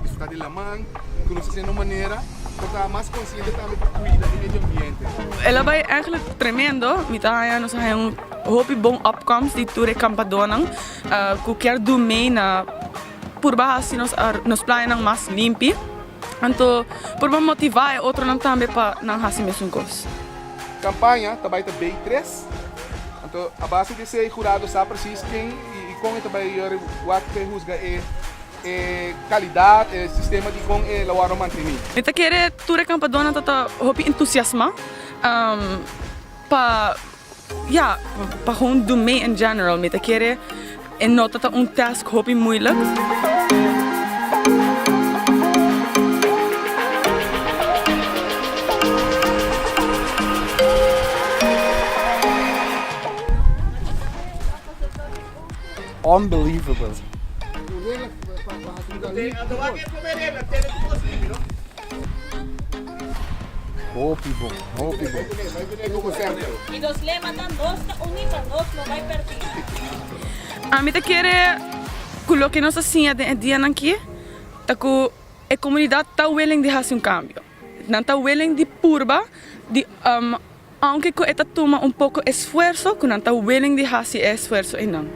Disfrutá di laman, ku nos hasiendo un manera por ta mas konsiente tambe pa kuida di medio ambiente. El a bai eigenlijk tremendo. Mi ta haña nos a haña un hopi bon opkomst di tur e kampadónan ku kier du mee na purba hasi nos nos playanan mas limpi. Anto purba motivá e otronan tambe pa nan hasi mesun kos. Kampaña ta bai ta bay tres, anto a base di esei hurado sa presis ken i kon e ta bai wak pa e husga e E kalidat, e sistema di kon e lo wòrdu mantení. Mi ta kere tur e kampadónan ta ta hopi entusiasmá pa ya pa gewoon do mee in general. Mi ta kere e no ta ta un task hopi moeilijk. Unbelievable. Hopi bon, hopi bon. I nos lema ta nos ta uní pa nos no bai pèrdí. Ami ta kere ku loke nos a siña den e dianan aki ta ku e komunidat ta willing di hasi un kambio. Nan ta willing di purba di Aunke ku e ta tuma un poko esfuerso, ku nan ta willing di hasi e esfuerso einan.